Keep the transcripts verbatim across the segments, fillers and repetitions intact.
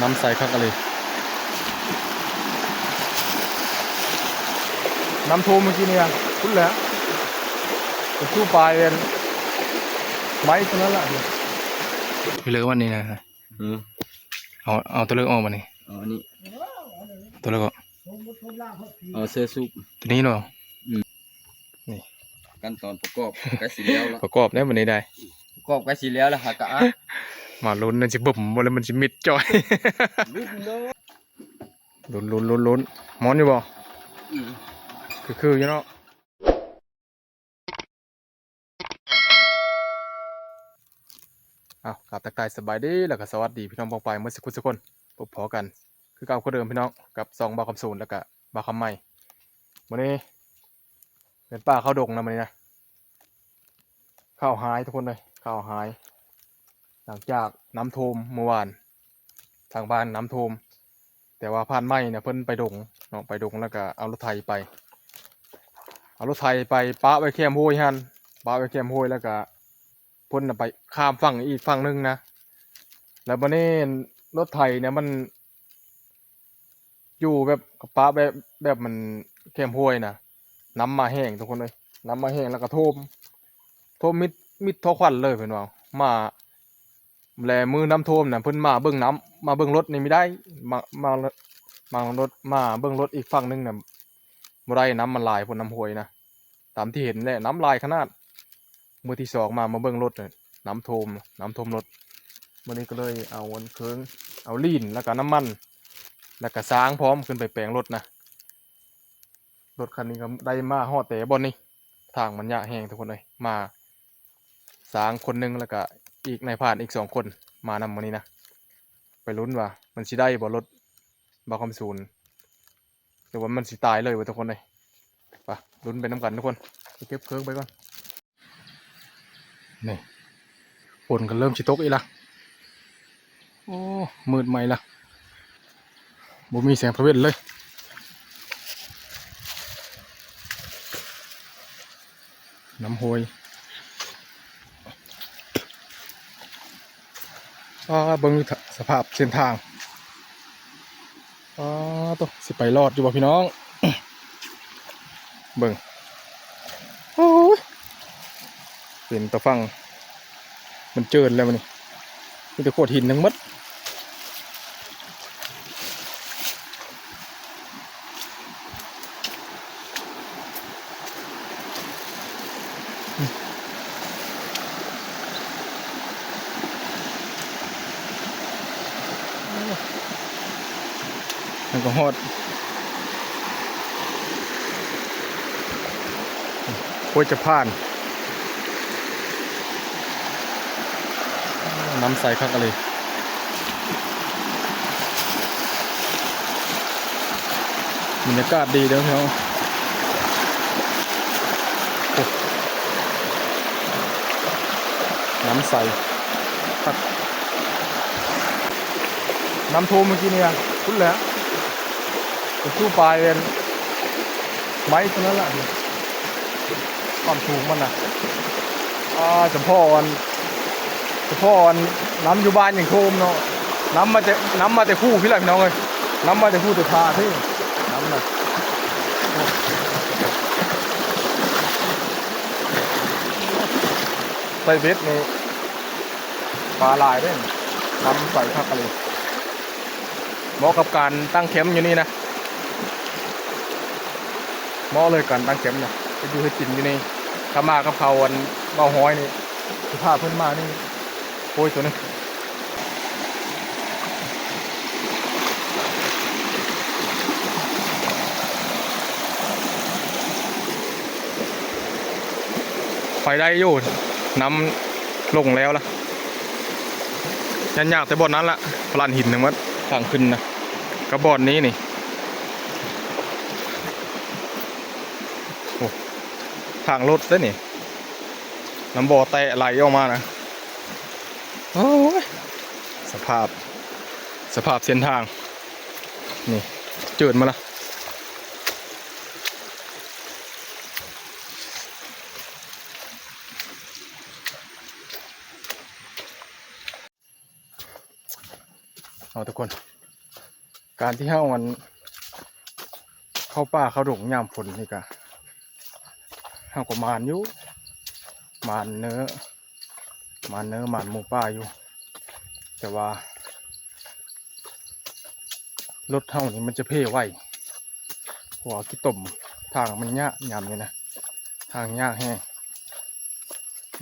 น้ำใสคักอะเลย น้ำท่วมเมื่อกี้เนี่ยพุ้นแหละเป็นตู้ปลายเป็นไม้เท่านั้นแหละ พี่เลิกวันนี้นะ อืม เอาเอาตัวเลิกออกมานี่ เอาอันนี้ ตัวเลิกออก เอาเสื้อสูบ ตัวนี้เนาะ อืม นี่ ขั้นตอนประกอบใกล้สิแล้วละ ประกอบเนี่ยวันนี้ได้ ประกอบใกล้สิแล้วละหากะอ่ะ มาลุ้นนั่นสิบุ่มบ่แล้วมันสิมิดจ่อย ลุ้นเนาะ ลุ้นลุ้นลุ้นลุ้น ม้อนอยู่บ่ อืม คือคืออยู่เนาะ อ้าว กราบทักทายสบายดี แล้วก็สวัสดีพี่น้องปองไปเมื่อสักครู่สักคน พบพอกัน คือเก่าคือเดิมพี่น้อง กับซองบ่าวคำสูน แล้วก็บ่าวคำใหม่ มื้อนี้ เป็นป่าเข้าดงนะมื้อนี้นะ เข้าหายทุกคนเลย เข้าหาย หลังจากน้ำท่วมเมื่อวาน ทางบ้านน้ำท่วม แต่ว่าผ่านไม้เนี่ยเพิ่นไปดงเนาะ ไปดงแล้วก็เอารถไถไป เอารถไถไปปะไว้แคมห้วยหั่น ปะไว้แคมห้วยแล้วก็เพิ่นน่ะไปข้ามฝั่งอีกฝั่งหนึ่งนะ แล้วบัดนี้รถไถเนี่ยมัน อยู่แบบกะปะแบบ แบบมันแคมห้วยนะ น้ำมาแห้งทุกคนเลย น้ำมาแห้งแล้วก็ท่วม ท่วมมิด มิดท่อควันเลยเพิ่นว่า มา แลมื้อน้ำท่วมน่ะเพิ่นมาเบิ่งน้ำ มาเบิ่งรถนี่ไม่ได้ มา มา มารถ มาเบิ่งรถอีกฝั่งหนึ่งน่ะบ่ได้ น้ำมันหลาย พวกน้ำห้วยนะ ตามที่เห็นแหละ น้ำหลายขนาด มื้อที่สองมา มาเบิ่งรถน่ะ น้ำท่วม น้ำท่วมรถ มื้อนี้ก็เลยเอาอันเครื่อง เอาลีน แล้วก็น้ำมัน แล้วก็ซางพร้อมขึ้นไปแปลงรถนะ รถคันนี้ก็ได้มาฮอดแต่บ่อนนี่ ทางมันยากแฮงทุกคนเลย มาซางคนหนึ่ง แล้วก็อีกนายพรานอีกสองคน มานำมื้อนี้นะ ไปลุ้นว่ามันสิได้บ่รถบ่าวคำสูน หรือว่ามันสิตายเลยบ่ทุกคนเลย ไป ลุ้นไปนำกันทุกคน ไปเก็บเครื่องไปก่อน นี่ ฝนก็เริ่มสิตกอีกละ โอ้ มืดใหม่ละ บ่มีแสงพระเวทเลย น้ำห้วย อ่า เบิ่งสภาพเส้นทาง อ่า โต สิไปรอดอยู่บ่พี่น้อง เบิ่ง โอ้ย เป็นตะฝั่ง มันเจินแล้วมันนี่ มีแต่โขดหินทั้งหมด มันก็ฮอด โคตรจะผ่าน น้ำใสคักอะเลย บรรยากาศดีเด้อพี่น้อง โอ้ น้ำใสคัก น้ำท่วมเมื่อกี้เนี่ยพุ้นแหละเป็นตู้ปลายเป็นไม้เท่านั้นแหละ ความสูงมันนะ อ่า เฉพาะอัน เฉพาะอันน้ำอยู่บ้านยังท่วมเนาะ น้ำมาแต่ น้ำมาแต่คู่พี่แหละพี่น้องเอ้ย น้ำมาแต่คู่แต่พาที่ น้ำน่ะ ใส่เบ็ดนี่ ปลาหลายเด้ น้ำใสคักอะเลย เหมาะกับการตั้งแคมป์อยู่นี่นะ เหมาะเลยการตั้งแคมป์นะ ไปอยู่ให้กินอยู่นี่ ถ้ามากับเขาอันเบาฮ้อยนี่ สิพาเพิ่นมานี่ โอ้ย ตัวนี้ ไปได้อยู่ น้ำลงแล้วล่ะ ยันยากแต่บ่อนนั้นละ พลานหินทั้งหมด ทางขึ้นนะ ก็บ่อนนี้นี่ โอ้ ทางรถเด้อนี่ น้ำบ่อแตะไหลออกมานะ โอ้ย สภาพ สภาพเส้นทาง นี่ เจิดมาละ โ เอาทุกคน การที่เฮามันเข้าป่าเข้าดงยามฝนนี่กะ เฮาก็หมานอยู่ หมานเน้อ หมานเน้อ หมานหมูป่าอยู่ แต่ว่า รถเฮานี่มันจะเพไว เพราะว่าขี้ตม ทางมันยากยามนี้นะ ทางยากแฮง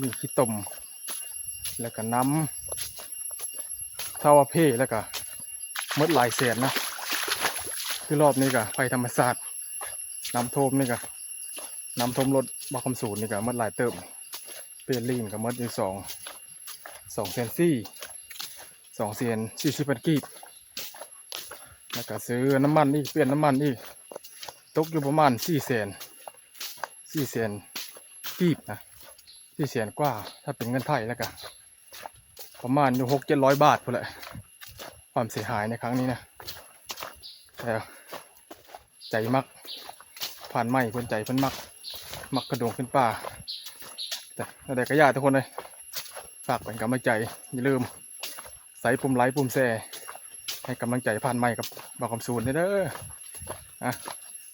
มีขี้ตม แล้วก็น้ำ ถ้าว่าเพแล้วก็หมดหลายแสนนะ คือรอบนี้ก็ภัยธรรมชาติ น้ำท่วมนี่ก็ น้ำท่วมรถบ่าวคำสูนนี่ก็หมดหลายเติบ เปลี่ยนลีนก็หมดอยู่สอง สองแสนสี่ สองแสนสี่สิบพันกีบ แล้วก็ซื้อน้ำมันอีก เปลี่ยนน้ำมันอีก ตกอยู่ประมาณสี่แสน สี่แสนกีบนะ สี่แสนกว่า ถ้าเป็นเงินไทยแล้วก็ ประมาณอยู่หกเจ็ดร้อยบาทพู้นแหละ ความเสียหายในครั้งนี้นะ แต่ใจมัก พรานใหม่เพิ่นใจเพิ่นมัก มักขึ้นดงขึ้นป่า แต่แนวใดก็อย่าทุกคนเลย ฝากเป็นกำลังใจ อย่าลืม ใส่ปุ่มไลค์ ปุ่มแชร์ ให้กำลังใจพรานใหม่กับบ่าวคำสูนเด้อ อ่ะ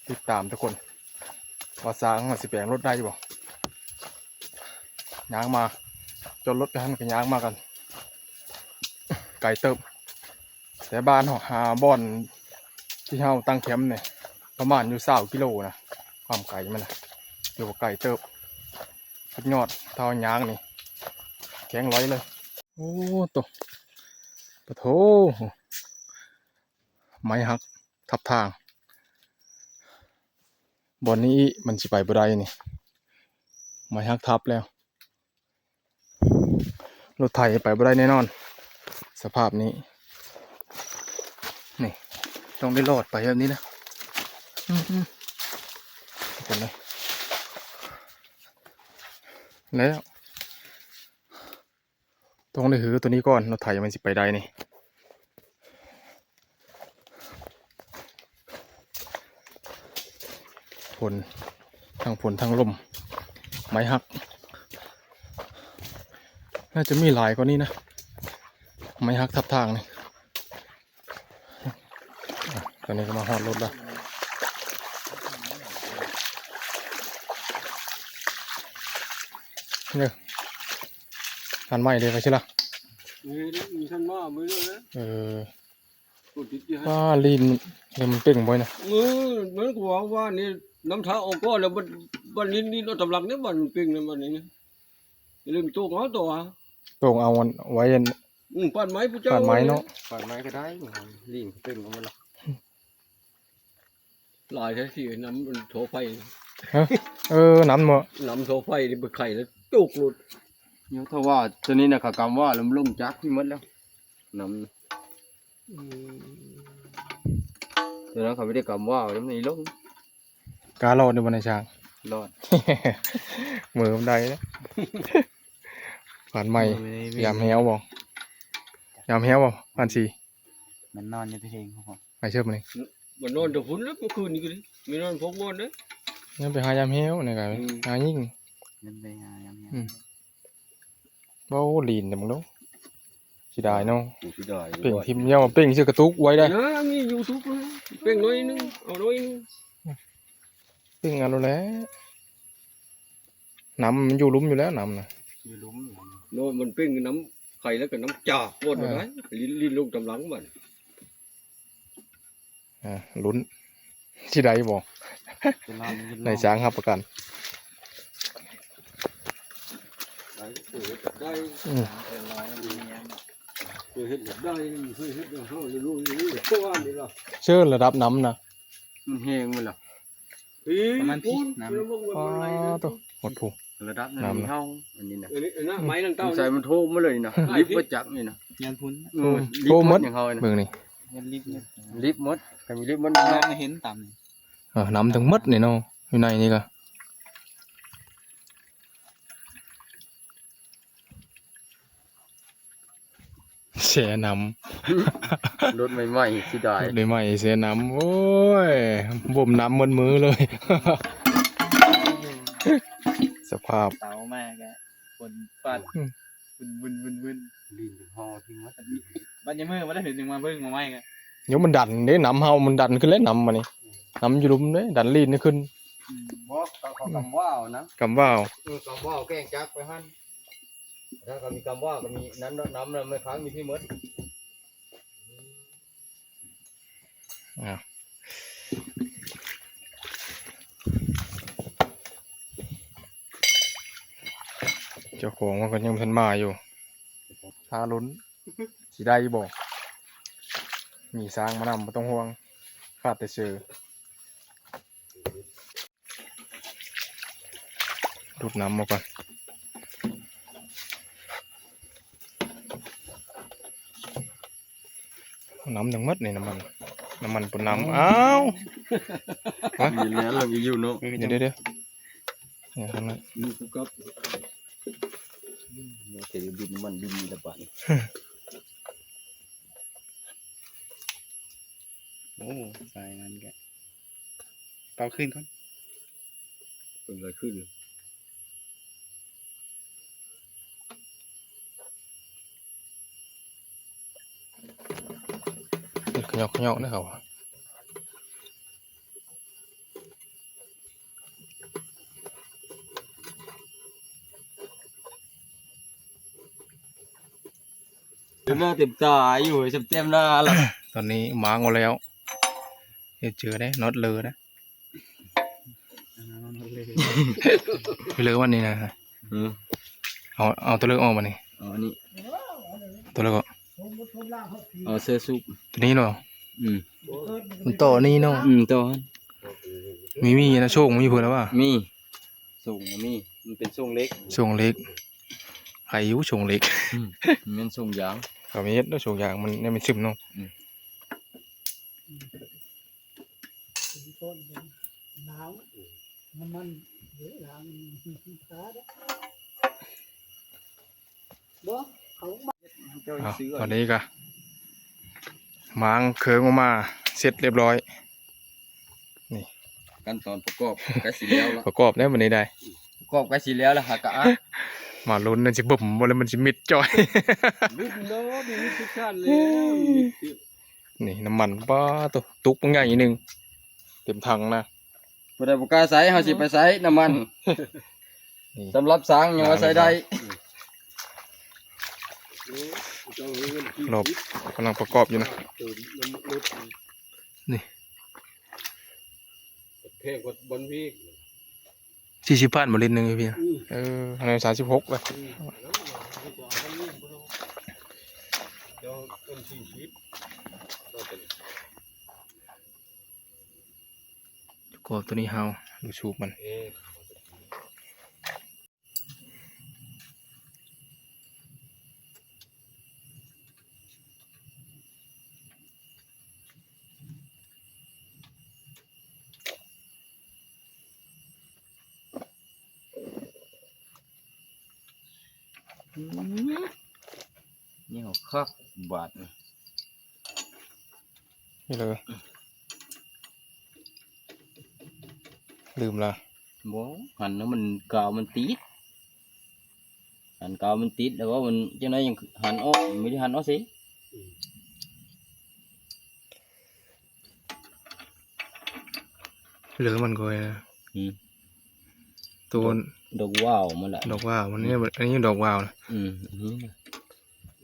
ติดตามทุกคน ว่าสร้างมันสิแปลงรถได้บ่ ย่างมา จนรถไปหันก็ย่างมากัน ไกลเติบ แต่บ้านเฮาหาบ่อนที่เฮาตั้งแคมป์เนี่ย ประมาณอยู่ซาวกิโลนะ ความไกลมันนะ ถือว่าไกลเติบ สุดยอด เท่าย่างนี่ แข็งร้อยเลย โอ้ โต ปะโถ ไม้หักทับทาง บ่อนนี้มันสิไปบ่ได้นี่ ไม้หักทับแล้ว รถไถไปบ่ได้แน่นอน สภาพนี้ นี่ ต้องได้ลอดไปแบบนี้นะ อืมๆ ทุกคนเลย แล้ว ต้องได้หือตัวนี้ก่อน รถไถมันสิไปได้นี่ ฝน ทั้งฝนทั้งลม ไม้หัก น่าจะมีหลายกว่านี้นะ ไม้หักทับทางนี่ อ่ะ ตอนนี้ก็มาฮอดรถแล้ว เนี่ย อันใหม่เลยไปใช่ละ เออ นี่มีท่านมาไม่รู้นะ เออ กดติดอยู่ฮะ ว่าลีนเนี่ยมันเป่งบ่อยนะ เออ มันก็ว่าว่านี่น้ำท่าออกก็แล้วมัน มันลิ้นๆ เอาตำลังเนี่ยมันเป่งเนี่ยมันนี่นะ เรื่องโตกเอาตัว โตกเอาอันไว้อัน อืม ปั่นไม้ผู้เจ้า ปั่นไม้เนาะ ปั่นไม้ก็ได้ ลีนเป่งเอามันละ หลายแท้สิ น้ำมันโถไฟ ฮะ เออ น้ำเนาะ น้ำโถไฟนี่ไปไข่แล้วจุกหลุด เนี่ยถ้าว่าตัวนี้นะ เขากำว่าแล้วมันลงจักที่หมดแล้ว น้ำ อืม ตัวนั้นเขาไม่ได้กำว่าแล้วมันลง กล้ารอดในวันในช้าง รอด มือมันได้แล้ว ผ่านใหม่ เออ ไม่ได้ ยามแห้วบ่ ยามแห้วบ่ ผ่านสี มันนอนอยู่ที่เทิงครับผม ไปเชิญมานี่ มันนอนแต่พุ้นแล้วเมื่อคืนนี้ก็เลย ไม่นอนพกนอนเด้อ ยังไปหายามแห้วนี่ก็ อืม หายิ่ง ยังไปหายามแห้ว อืม โอ้ ลีนแต่มึงเนาะ เสียดายเนาะ กูเสียดาย เป่งทิ่ม เยาเป่งเสื้อกระตุกไว้ได้ นะ มียูทูบนะ เป่งน้อยนึง เอาน้อยนึง เป่งเอาแล้วแหละ น้ำมันอยู่ลุ่มอยู่แล้ว น้ำนะ อยู่ลุ่ม โน่นมันเป่งน้ำไข่แล้วก็น้ำจากโคตร เออ นะ ลิ้น ลิ้นลงกำลังมัน อ่า ลุ้น สิได้บ่ จะลอง จะลอง นายช้างรับประกัน ได้ เออ ได้ อืม เคยเฮ็ดได้ เคยเฮ็ดได้ เฮาเลยรู้ รู้ เพราะว่านี่ล่ะ เชิญระดับน้ำนะ มันแห้งมันล่ะ ประมาณพีน้ำ อ๋อ ตัวหมดผู้ ระดับนั้น น้ำนะ เฮา อันนี้นะ อันนี้นะ ไม้นั่นเต้า ใส่มันโทมมาเลยนะ อ่า ลิฟต์มาจากนี่นะ ยานพุ้น เออ อืม ลิฟต์ โทมหมด อย่างเฮานะ เบิ่งนี่ ยานลิฟต์เนี่ย ลิฟต์หมด ใครมีลิฟต์หมด น้ำเห็นต่ำนี่ เออ น้ำทั้งหมดนี่เนาะ อยู่ในนี่ก็ แช่น้ำ รถใหม่ๆ สิได้ รถใหม่ๆ แช่น้ำ โอ้ย บ่มน้ำหมดมือเลย สภาพ เต๋ามาก็ฝนฟาด อืม บึนๆๆๆ ลิ้นเป็นห่อที่หมด บัดยามมื้อบ่ได้เห็นหยังมาเบิ่งมาใหม่ก็ เดี๋ยวมันดันเด้ น้ำเฮามันดันขึ้นแล้ว น้ำมานี่ น้ำอยู่ลุ่มเด้ ดันลีนนี่ขึ้น อืม บ่ เขา เขากำว่าวนะ กำว่าว เออ กำว่าวแกล้งจักไปหั่น ถ้าเขามีกำว่าวก็มีน้ำ น้ำ น้ำไม่ค้างอยู่ที่หมด อ้าว เจ้าของมันก็ยังบ่ทันมาอยู่ ถ้าลุ้น สิได้บ่ มีสร้างมานำ บ่ต้องห่วง ขาดแต่เสือ ดูดน้ำออกก่อน เอาน้ำทั้งหมดนี่ น้ำมัน น้ำมันปนน้ำ อ้าว ฮะ มีแล้วเรามีอยู่เนาะ เดี๋ยว เดี๋ยว เดี๋ยว เนี่ย ทางนั้น นี่กูก็ อืม เดี๋ยวจะบินน้ำมันบินระบาด โอ้ สายนั้นแก เป่าขึ้นก่อน เป็นอะไรขึ้น ขยอกขยอกนะครับ เต็มหน้าเต็มตาอยู่ เต็มหน้าละ ตอนนี้ม้างเอาแล้ว เฮ็ดเจอได้ น็อตเลยนะ ไปเลยวันนี้นะ อืม เอา เอาตัวเลือกออกมานี่ เอาอันนี้ ตัวเลือกออก เอาเสื้อสูบ ตัวนี้เนาะ อืม มันต่อนี่เนาะ อืม ต่อ มี มีนะ โชคมีเพิ่นแล้วว่า มี ส่งมี มันเป็นส่งเหล็ก ส่งเหล็ก ใครอยู่ส่งเหล็ก อืม มันเป็นส่งยาง เขามีเฮ็ดแล้วส่งยาง มัน เนี่ยมันซึมเนาะ อืม ต้นหนาว น้ำมันเยอะหลังขาดอะ บ่ เขามา เจ้า อ่ะ ซื้อ วันนี้ก็ ม้างเคิงออกมา เสร็จเรียบร้อย นี่ ขั้นตอนประกอบใกล้สิแล้วละ ประกอบได้วันนี้ได้ ประกอบใกล้สิแล้วละ หากะอ่ะ มาลุ้นนั่นสิบึ้มบ่ แล้วมันสิมิดจ้อย บึ้มเนาะ มีมิดทุกชั้นเลย นี่น้ำมัน ป้าดโต ตุกมันใหญ่นิดนึง เต็มถังนะ ผู้ใดบ่กล้าใส่ เฮาสิไปใส่น้ำมัน นี่ สำหรับสร้างยังว่าใส่ได้ รอบกำลังประกอบอยู่นะ นี่ แพงกว่าบอลพีก สี่สิบพันบ่ลิตรหนึ่งพี่ อืม เออ อันนั้นสามสิบหกเลย อืม เดี๋ยวเป็นสี่สิบ ก็ตัวนี้เฮาดูสูบมัน เออ อืม นี่หัวคักบาดนี่ นี่เลย ลืมละ บ่ หั่นแล้วมันกาวมันติด หั่นกาวมันติด แล้วว่ามันจังได๋ยังหั่นออก ไม่ได้หั่นออกสิ เหลือมันก็ไว้นะ อืม ตัว ดอก ดอกว่าวมันแหละ ดอกว่าวมันเนี่ย อันนี้ดอกว่าวนะ อืม อันนี้นะ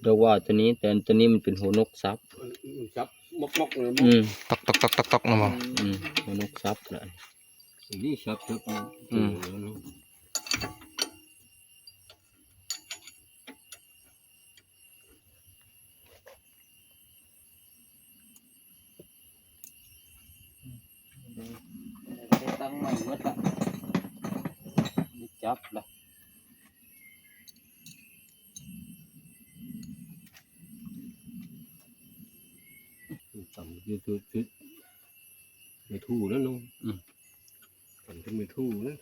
ดอกว่าวตัวนี้ แต่ตัวนี้มันเป็นหัวนกสับ มัน มันสับมอกๆเลย อืม ตอกๆๆๆๆ นะบ่ อืม หัวนกสับแหละ อันนี้สับ สับ อืม ได้ตั้งใหม่หมดละ ได้จับละ ต่ำคือ คือ คือ ไม่ถูกแล้วเนาะ อืม ต่ำคือไม่ถูกนะ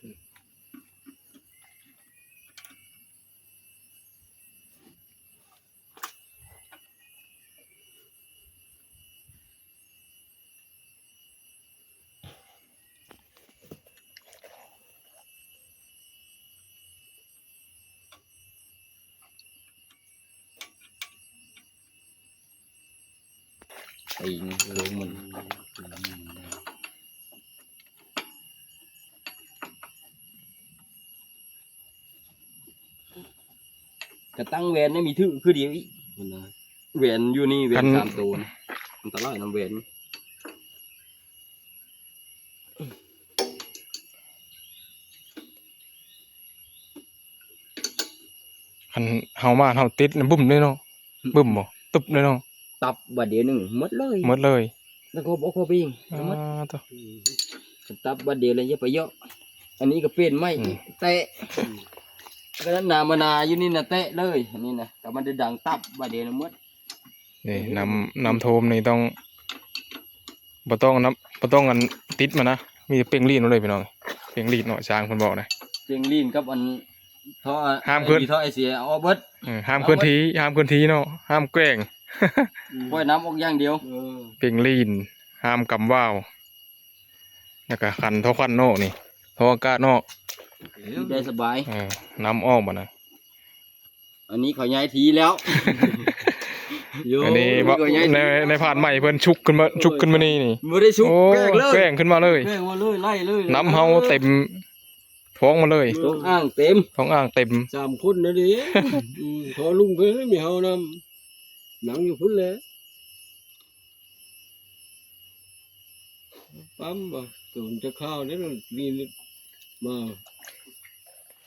ตีนโค้งมัน กระตั้งแหวนนี่มีถือคือเดียวอีก มันนะ แหวนอยู่นี่ แหวน คัน สามตัวนะ อันตรายนำแหวน คันเฮามาเฮาติดนะบึ้มเลยเนาะ อืม บึ้มบ่ ตึบเลยเนาะ ตับบาดเดียวหนึ่งหมดเลย หมดเลย แล้วก็บอกเขาไปเอง อ่า หมด ตัว ตับบาดเดียวเลยอย่าไปเยอะ อันนี้ก็เปลี่ยนใหม่ อืม อีก แตะ ก็นั้นนามานาอยู่นี่นะ แตะเลย อันนี้นะ แต่มันได้ดังตับบาดเดียวนะหมด นี่ น้ำ น้ำท่วมนี่ต้อง บ่ต้องน้ำ บ่ต้องอันติดมานะ มีแต่เป่งลีนมาเลยพี่น้อง เป่งลีนเนาะ ช้างเพิ่นบอกนะ เป่งลีนกับอันท่อ ห้ามเคลื่อน ไอ้ท่อไอเสียเอาเบิด เออ ห้ามเคลื่อนที่ ห้ามเคลื่อนที่เนาะ ห้ามแกว่ง อืม ปล่อยน้ำออกอย่างเดียว เออ เป่งลีน ห้ามกำว่าว แล้วก็คันท่อควันนอกนี่ ท่ออากาศนอก ได้สบาย เออ น้ำออกมานะ อันนี้เขาย้ายที่แล้ว โย อันนี้ อันนี้เขาย้ายที่ ใน ในผ่านใหม่เพิ่นชุกขึ้นมา ชุกขึ้นมานี่นี่ บ่ได้ชุก โอ้ แกว่งเลย แกว่งขึ้นมาเลย แกว่งมาเลย ไล่เลย น้ำเฮาเต็มท้องมาเลย ท้องอ่างเต็ม ท้องอ่างเต็ม สามคนนะดิ อืม ขอลุงไปไม่มีเฮานำ หนังอยู่พุ้นแหละ ปั๊มบ่ ตูนจะเข้าเนี่ย นี่มา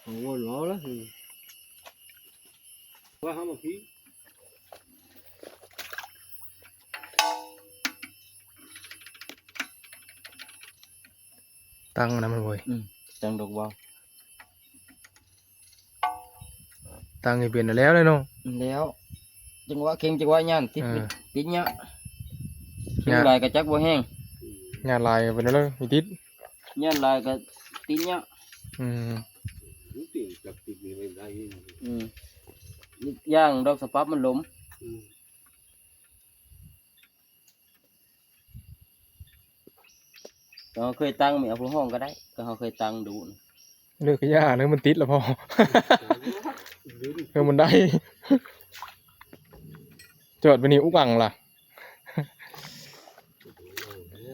ของวนเราละ อืม ว่าเขามาพี่ ตั้งนะมันเว้ย อืม ตั้งดอกว่าว ตั้งให้เป็นแล้วเลยเนาะ แล้ว จังหวะเข่งจังหวะย่านติด เออ ติดเนี้ย ย่าน เข่งหลายก็จักบ่แห้ง ย่านหลายก็เป็นแล้วมีติด ย่านหลายก็ติดเนี้ย อืม มันติดกับติดนี่ไม่ได้ อืม ย่างดอกสะปับมันหลม อืม ก็เขาเคยตั้ง มีเอาผู้ห้องก็ได้ ก็เขาเคยตั้งดูนะ เลือกยากนะ มันติดแล้วพอ เออ มันได้ จอดไปนี่อุกอังล่ะ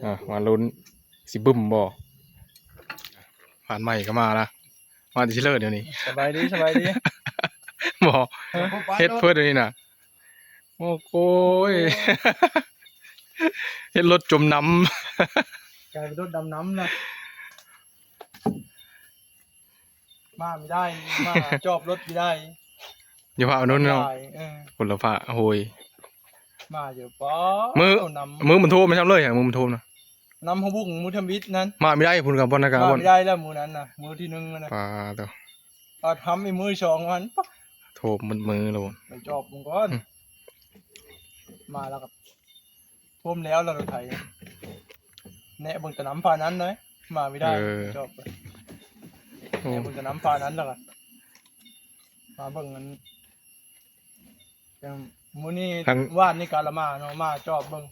อ่ะ มาลุ้น สิบึ้มบ่ ผ่านใหม่ก็มาละ มาแต่ชิเลอร์เดี๋ยวนี้ สบายดี สบายดี บ่ เออ เฮ็ดเพื่อเดี๋ยวนี้น่ะ โอ้โหย เฮ็ดรถจมน้ำ กลายเป็นรถดำน้ำนะ มาไม่ได้ มาจอบรถไม่ได้ อย่าพาเอานู่นเนาะ ไม่ได้ เออ คนละพระโหย มาเดี๋ยวป๊อ มื้อ เอาน้ำ มื้อมันโทรมาทำเลยอะ มื้อมันโทรนะ น้ำหัวบุ้งมื้อทำอิฐนั้น มาไม่ได้ พุ่นกับบ่อนนากา มา บ่อน ไม่ได้แล้วมื้อนั้นน่ะ มื้อที่หนึ่งนั่นน่ะ ปลาตัว เอาทำอีกมื้อสองวัน โทรมันมื้อแล้วบ่อน ไปจอบมึงก่อน อืม มาแล้วกับ ท่วมแล้วเราไถ แนะเบิ่งแต่น้ำพานั้นหน่อย มาไม่ได้ เออ จอบไป โอ้ แนะเบิ่งแต่น้ำพานั้นแล้วก็ มาเบิ่งอัน อย่างมื้อนี้ ทาง ว่านนี่กาละมาเนาะ มาจอบเบิ่ง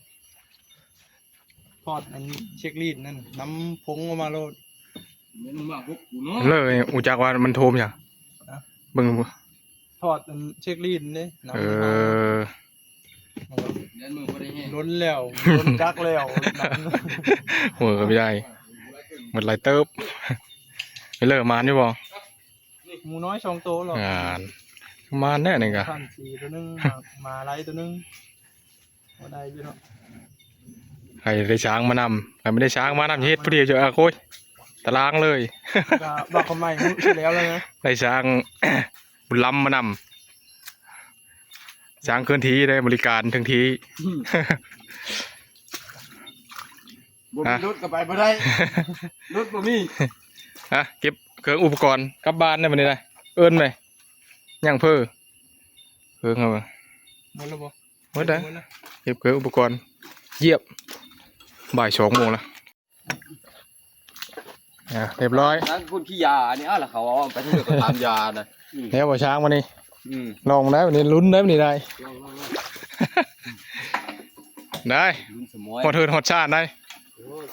ถอดอันเช็คลีดนั่น น้ำพงออกมาโลด แม่นมาพวกกูเนาะ เลย อูจักว่ามันท่วมหยัง ฮะ เบิ่ง ถอดอันเช็คลีดนี่ น้ำ เออ มันก็ เดี๋ยวมึงบ่ได้แห้ง ล้นแล้ว ล้นจักแล้ว โอ้ย ก็ไม่ได้ หมดหลายเติบ ไปเลิกมานอยู่บ่ หมูน้อยสองตัวหรอก งาน มานแน่นี่กะ พันสี่ตัวหนึ่ง หมา หมาไล่ตัวหนึ่ง บ่ได้อยู่เนาะ ใครได้ช้างมานำ ใครไม่ได้ช้างมานำ เฮ็ดผู้เดียวจะ อ่ะ โอ้ย ตารางเลย ก็บอกเขาใหม่มื้อที่แล้วแล้วนะ ได้ช้าง บุญล้ำมานำ ช้างเคลื่อนที่ได้บริการถึงที่ อืม บ่มี ฮะ รถก็ไปบ่ได้ รถบ่มี ฮะ เก็บเครื่องอุปกรณ์กลับบ้านได้มื้อนี้นะ เอิ้นไป ยังเพ้อ เครื่องเอาไป หมดแล้วบ่ หมดแล้ว หมดแล้ว เก็บเครื่องอุปกรณ์ เยียบ บ่ายสองโมงแล้ว อ่ะ เรียบร้อย นั่นคนขี้ยาอันนี้ อ้าว แล้วเขาเอาไปทางเดียวกับตามยานะ อืม แล้วบ่ช้างมานี่ อืม ลองได้วันนี้ ลุ้นได้วันนี้ได้ ลอง ลอง ลอง ได้ ลุ้นสมอย ฮอดเฮือนฮอดชาติได้ โอ้ย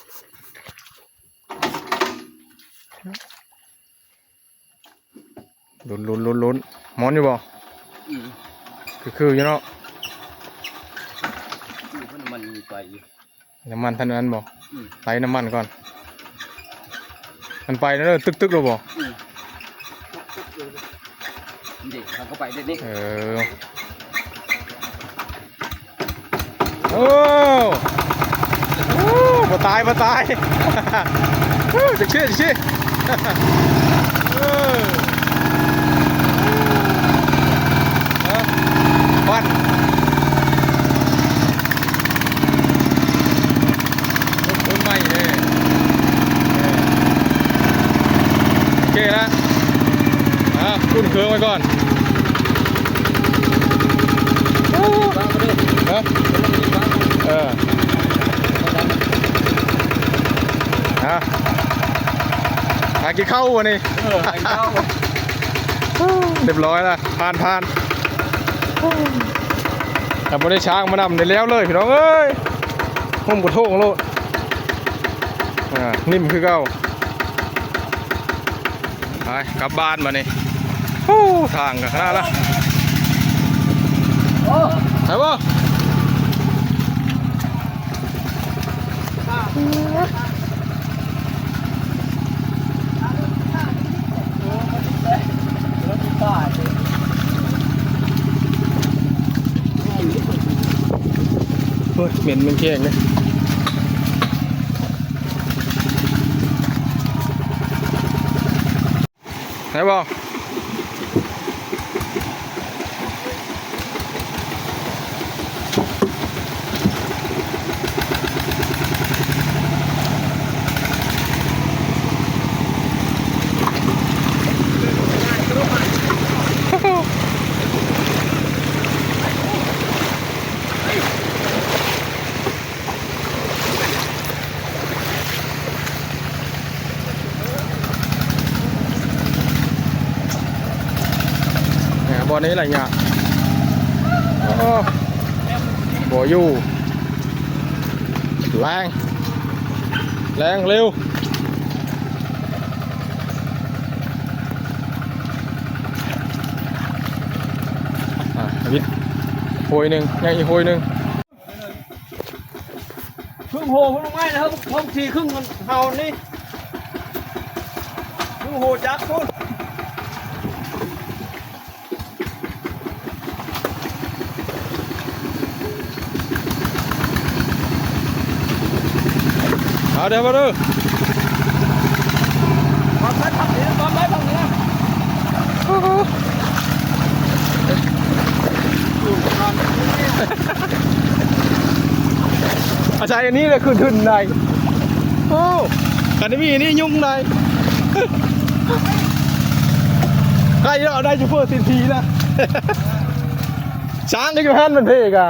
ลุ้น ลุ้น ลุ้น ลุ้น หมานอยู่บ่ อืม คือ คืออยู่เนาะ มันมีไปอยู่ น้ำมันเท่านั้นบ่ อืม ไล่น้ำมันก่อน มันไปแล้วเด้อ ตึกๆเลยบ่ อืม นี่เขาก็ไปเดี๋ยวนี้ เออ โอ้ โอ้ บ่ตาย บ่ตาย โอ้ จะเชื่อ จะเชื่อ เออ เออ ควัน รถขนใหม่เลย เออ โอเคนะ อ่ะ อุ่นเครื่องไว้ก่อน ฮะ เออ ฮะ หากินข้าววันนี้ เออ หากินข้าว เรียบร้อยแล้ว ผ่าน ผ่าน ถ้าบ่ได้ช้างมานำได้แล้วเลยพี่น้องเอ้ย ห่มกระโถงโลด อ่า นิ่มคือเก่า ไป กลับบ้านมานี่ โอ้ ทางกันขนาดละ โอ้ ไปบ่ โอ้ย เหม็น เหม็นแข้งเลย ไหนบอก เนี่ย บ่อนี้แหละเนี่ย โอ้ บ่อยู่ แรง แรงเร็ว อ่ะ วิทย์ โหยหนึ่ง ยังอีกโหยหนึ่ง ครึ่งโหพุ่นลงไม้นะครับ ผมขี่ครึ่งมันเห่านี่ ครึ่งโหจักพุ่น เอาเดี๋ยวมาดู มาไปทางนี้ มาไปทางนี้ อาศัยอันนี้เลยคือทุนใน โอ้ กันนี้มีอันนี้ยุ่งใน ใกล้เราได้จูเฟอร์สินทีนะ ช้างก็อยู่หั้นมันเพกอ่ะ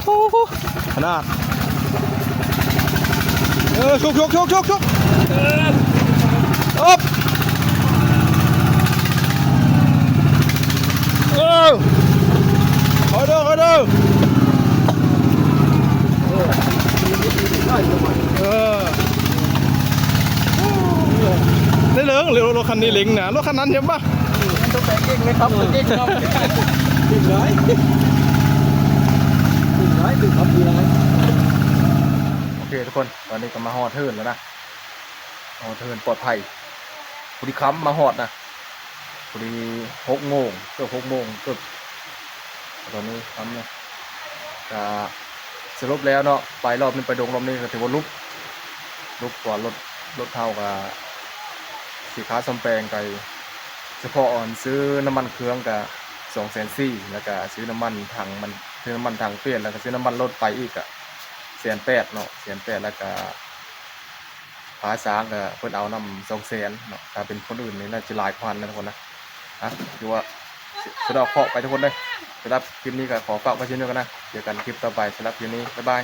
โอ้โห ขนาด เออ ชุก ชุก ชุก ชุก ชุก เออ อ๊อบ เออ คอยเด้อ คอยเด้อ เออ ได้เหลิง เร็ว รถคันนี้เหลิงนะ รถคันนั้นเห็นปะ มันต้องแปลงเก่งไหมครับ เก่งครับ เก่งร้าย เก่งร้าย เก่งครับ ดีร้าย โอเคทุกคน ตอนนี้ก็มาฮอดเทินแล้วนะ ฮอดเทินปลอดภัย พอดีค่ำมาฮอดนะ พอดีหกโมง เกือบหกโมง เกือบ ตอนนี้ค่ำเนี่ย ก็สรุปแล้วเนาะ ไปรอบนี้ ไปดงรอบนี้ก็ถือว่าลุก ลุกกว่ารถ รถเฮาก็สิค่าซ่อมแปลงไป เฉพาะอันซื้อน้ำมันเครื่องก็สองแสนสี่ แล้วก็ซื้อน้ำมันถังมัน ซื้อน้ำมันถังเปลี่ยน แล้วก็ซื้อน้ำมันรถไปอีกอะแสนแปดเนาะ แสนแปด แล้วก็ ค่าสร้างก็เพิ่นเอานำสองแสนเนาะ ถ้าเป็นคนอื่นนี่น่าจะหลายพันนะทุกคนนะ อ่ะ ถือว่าสะเดาะเคราะห์ไปทุกคนเลย สำหรับคลิปนี้ก็ขอฝากไว้เช่นเดียวกันนะ เจอกันคลิปต่อไป สำหรับคลิปนี้ บ๊ายบาย